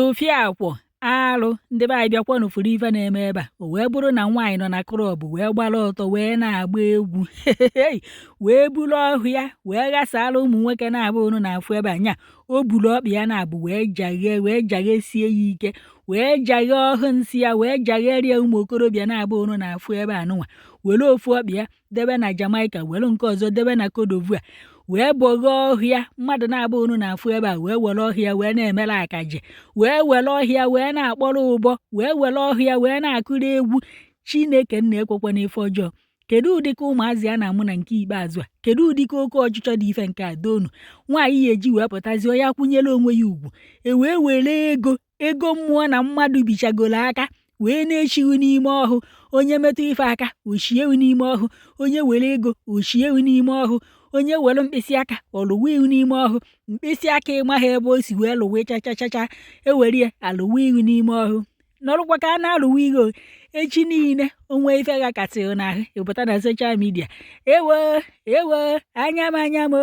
Tụfịakwụ! Alụ! Ndị be anyị, bịakwanụ fụrụ ife na-eme ebe a. O wee bụrụ na nwaanyị nọ na club wee gbara ọtọ wee na-agba egwu, wee buru ọhụ ya wee ghasara ụmụ nwoke na-abụ unu na-afụ ebe a. Nya o buru ọkpa ya na-abụ wee jaghee, wee jaghesie ya ike, wee jaghee ọhụ nsị ya, wee jagherie ụmụ okorobịa na-abụ unu na-afụ ebe a nụnwa, were ofu ọkpa ya debe na Jamaica, were nke ọzọ debe na Cote d'Ivoire, wee bọghee ọhụ ya. Mmadụ na-abụ unu na-afụ ebe a wee were ọhụ ya wee na-emere akaje, wee were ọhụ ya wee na-akpọrọ ụbọ, wee were ọhụ ya wee na-akụrụ egwu. Chineke nna, ekwekwana ife ọjọọ. Kedu ụdịka ụmụazị a na-amụ na nke ikpeazụ a? Kedu ụdịka oke ọchịchọ dị ife nke a donu nwaanyị ya eji wee pụtazi ya kwụnyere onwe ya ugwu, e wee were ego ego mmụọ na mmadụ bichagoro aka wee na-echighu n'ime ọhụ? Onye metụ ife aka, ochiewu n'ime ọhụ. Onye were ego, ochiewu n'ime ọhụ. Onye were mkpịsị aka, ọlụwa ihu n'ime ọhụ. Mkpịsị aka ịmaghị ebe o si wee lụwe chachachacha, ewere ya alụwa ihu n'ime ọhụ. Nọrụkwa ka a na-alụwa ihe echi niile, onwe ife ghakasịrị n'ahụ, ịpụta na social media: "Ewo, ewo, anya m, anya m,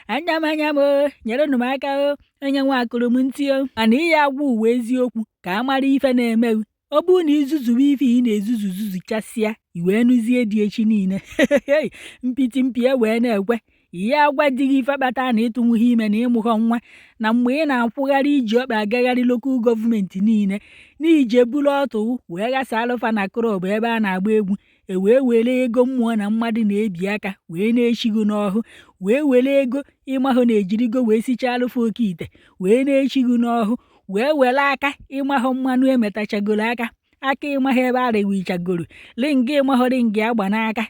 anya m, anya m, nyerenụ m aka o, onye nwe akụrụ m ntị o." Mana ihe agwa uwe eziokwu ka a mara ife na-emewu. Ọ bụrụ na izuzuwe ife ị na-ezuzu zuzuchasịa, i wee nụzie dị echi niile, mpiti mpi e wee na-ekwe ihe agwa di gị ife kpata na ịtụnwughị ime na ịmụghọ nwa, na mgbe ị na-akwụgharị iji ọkpa agagharị local government niile n'ije buru ọtụ wee ghasa alụfa na club ebe a na-agba egwu, e wee were ego mmụọ na mmadụ na-ebi aka wee na-echighu n'ọhụ, wee were ego ịmahụ na-ejirigo wee sichaa alụfa oke ite wee na-echighu n'ọhụ, wee were aka ịmahụ mmanụ emetachagoro aka, aka ịmahụ ebe arịwichagoro ring, ịmahụ ring agba n'aka,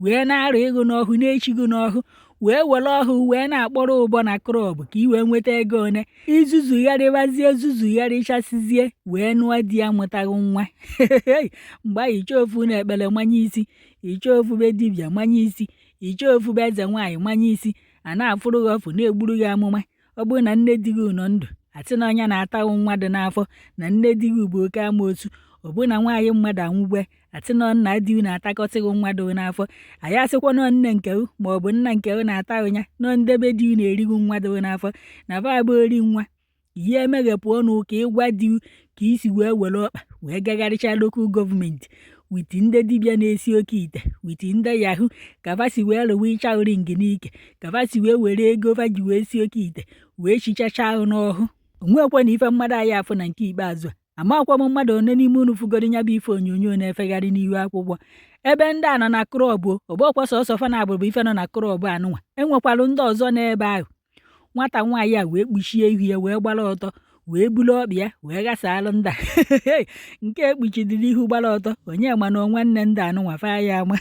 wee na-arụ ịgụ n'ọhụ, na-echighu n'ọhụ, wee were ọhụ wee na-akpọrọ ụbọ na club ka ị wee nweta ego one. Izuzugharịbazie, zuzugharịchasịzie, wee nụọ di ya, mụtaghị nwa. Mgbe ahụ, iche ofu na ekpere manye isi, iche ofu be dibịa manye isi, iche ofu be eze nwaanyị manye isi, a na-afụrụ gị ọfụ, na-egburu gị amụma. Ọ bụrụ na nne di gị nọ ndụ, asị na ọnya na-atahụ nwa dị n'afọ, na nne di gị bụ oke amoosu. Ọ bụ na nwaanyị mmadụ anwụgwe, asị na nna di na-atakọsị gị nwa dị n'afọ. Anyị asịkwa nọ nne nke ma ọ bụ nna nke na-ata ụnya, nọ ndebe di na-erigbu nwa dị n'afọ, na fa bụ ori nwa. Ihe emeghepụ ọnụ ka ịgwa di ka isi wee were ọkpa wee gagharịcha local government with ndị dibịa na-esi oke ite, with ndị yahoo, ka fa si wee lụwa ịcha ring n'ike, ka fa si wee were ego fa ji wee si oke ite wee chichacha ahụ n'ọhụ. Onwekwa na ife mmadụ anyị afụ na nke ikpeazụ a. Amakwa m mmadụ one n'ime unu fugoro ya bụ ife onyonyo na-efegharị n'ihu akwụkwọ ebe ndị a nọ na club. Ọgbọkwa sọsọ fa na abụrụ ife nọ na club anụnwa, enwekwalụ ndị ọzọ n'ebe ahụ. Nwata nwaanyị a wee kpuchie ihu ya, wee gbara ọtọ, wee buru ọkpa ya wee ghasalụ ndị a nke ekpuchidiri ihu gbara ọtọ. Onye ma na nwanne ndị anụnwa fa ya ama,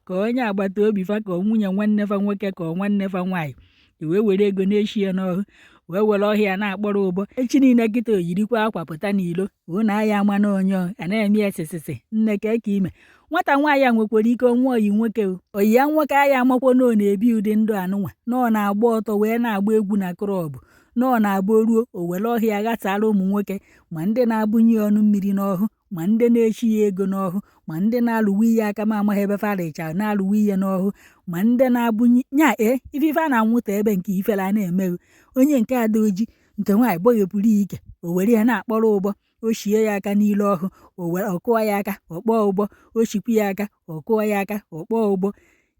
ka onye agbata obi fa, ka nwunye nwanne fa nwoke, ka nwanne fa nwaanyị, wee were ego na-eshi ya n'ọhụ, wee were ọhịa na-akpọrọ ụbọ. Echi niile kịta oyirikwa akwa pụta n'ilo, unu aya ama na onye a na-eme ya sịsịsị nne ka eke ime. Nwata nwaanyị a nwekwara ike onwe oyi nwoke, oyi ya nwoke aya amakwa na ọ na-ebi ụdị ndụ anụnwa, na ọ na-agba ọtọ wee na-agba egwu na club, na ọ na-abụ ruo o were ọhịa ghasara ụmụ nwoke, ma ndị na-abụnye ya ọnụ mmiri n'ọhụ, ma ndị na-echi ya ego n'ọhụ, ma ndị na-alụwa ihe aka ma amaghị ebe farịcha na-alụwa ihe n'ọhụ, ma ndị na-abụnye nya e ife ife a na-anwụta ebe nke ifere a na-emeghu. Onye nke ada oji nke nwaanyị gbọghepụrụ ya ike, o were ya na-akpọrọ ụbọ, o shie ya aka n'ilu ọhụ, o were ọkụọ ya aka, ọkpọọ ụbọ, o shikwa ya aka, ọkụọ ya aka, ọkpọọ ụbọ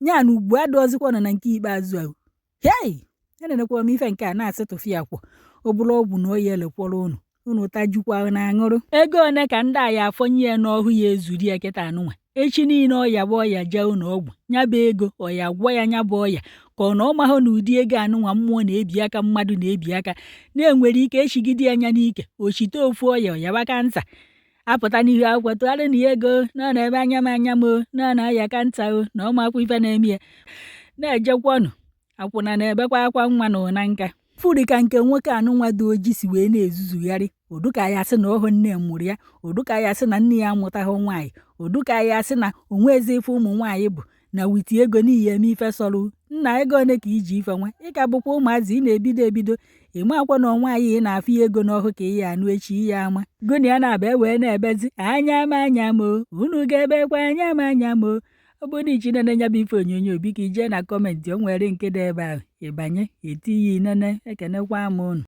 nya na ugwu adọzikwa nọ na nke ikpeazụ ahụ. Hei, enenekwa m ife nke a na-asị tụfịa kwọ. Ọ bụrụ ọgwụ na oyi elekwọrọ unu, unu tajukwa na aṅụrụ ego one ka ndị a ya afọnye ya n'ọhụ ya ezuri ya kịta anụnwa. Echi niile ọya bụ ọya jee ụlọ ọgwụ, nya bụ ego ọya gwọ ya, nya bụ ọya ka ọ na ọ mahụ na ụdị ego anụnwa mmụọ na-ebi aka, mmadụ na-ebi aka, na-enwere ike echigide ya anya n'ike ochite ofu ọya, ọyaba cancer, apụta n'ihu akwụkwọ tụgharị na ya ego na ọ na-ebe anya m anya m o, na ọ na-aya cancer o, na ọ makwa ife na-eme ya. Na-ejekwanụ akwụna na-ebekwa akwa nwa na ụna nka furi ka nke nwoke anụnwa dị oji si wee na-ezuzugharị ụdụka ya sị na ọhụ nne mụrụ ya, ụdụka ya sị na nne ya amụtaghị nwaanyị, ụdụka ya sị na onwezi ife ụmụ nwaanyị bụ na with ego n'ihi eme ife sọrọ nna. Ego one ka iji ife nwa ị ka bụkwa ụmụazị ị na-ebido ebido. Ị makwa na nwaanyị ị na-afụ ego n'ọhụ ka ị ya anụ echi ya ama gụna ya na-aba wee na-ebezi anya m anya m o, unu ga-ebekwa anya m anya m o. Ọ bụrụ na ichi nene ya bụ ife onyonyo, biko ijee na comment, o nwere nke dị ebe ahụ, ịbanye etinye inene. Ekenekwa m unu.